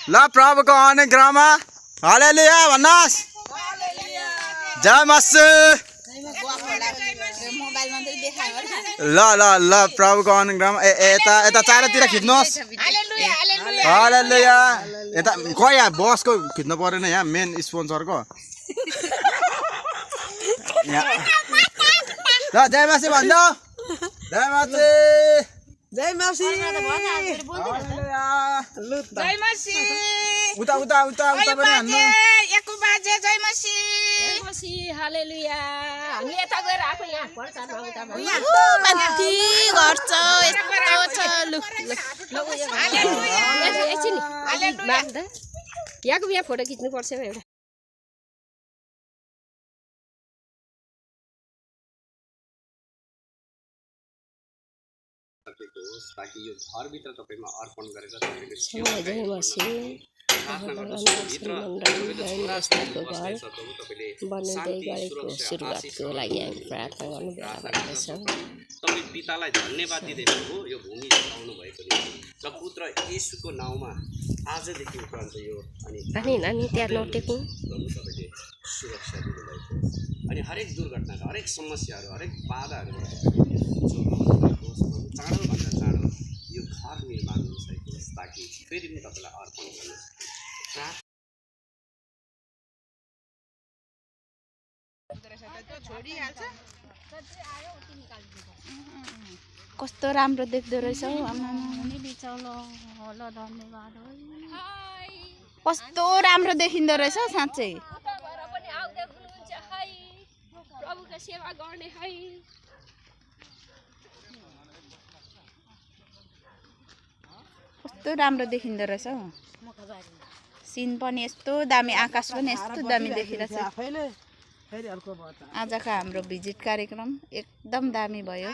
ल प्रभुको अनुग्रहमा हालेलुया भन्नुहोस्। जय मसी। ल ल ल प्रभुको अनुग्रहमा यता यता चारैतिर खिच्नुहोस्। हालेलुया। यता खोइ यहाँ बसको खिच्नु परेन, यहाँ मेन स्पोन्सरको। ल जय मसी भन्नु। जय मसी। जय मसी। जय मसी। उता उता उता उता पनि हान्नु। एकु बाजे जय मसी। जय मसी। हालेलुया। हामी यता गएर आएको यहाँ प्रचारमा उता माथि गर्छ यस्तो छ लु एकछिन यहाँको यहाँ फोटो खिच्नु पर्छ एउटा। ताकि यो घरभित्र तपाईँमा अर्पण गरेर तपाईँको जय मसी। बन्दै गरेको सुरुवातको लागि हामी प्रार्थना गर्नु पर्दछौँ। तपाईँ पितालाई धन्यवाद दिँदै हो यो भूमि आउनु भएको र पुत्र येशूको नाउँमा आजदेखि उपरान्त यो अनि नानी त्यहाँ नटेक्नु। प्रभु तपाईँले सुरक्षा दिनुभएको अनि हरेक दुर्घटनाका हरेक समस्याहरू हरेक बाधाहरूबाट चाँडोभन्दा चाँडो यो घर निर्माण हुन सकेको होस् ताकि फेरि पनि तपाईँलाई अर्पण गर्न कस्तो राम्रो देख्दो रहेछ हौ कस्तो राम्रो देखिँदो रहेछ साँच्चै। प्रभुको सेवा गर्ने है। कस्तो राम्रो देखिँदो रहेछ हौ। सिन पनि यस्तो दामी, आकाश पनि यस्तो दामी देखिरहेछ। आजको हाम्रो भिजिट कार्यक्रम एकदम दामी भयो।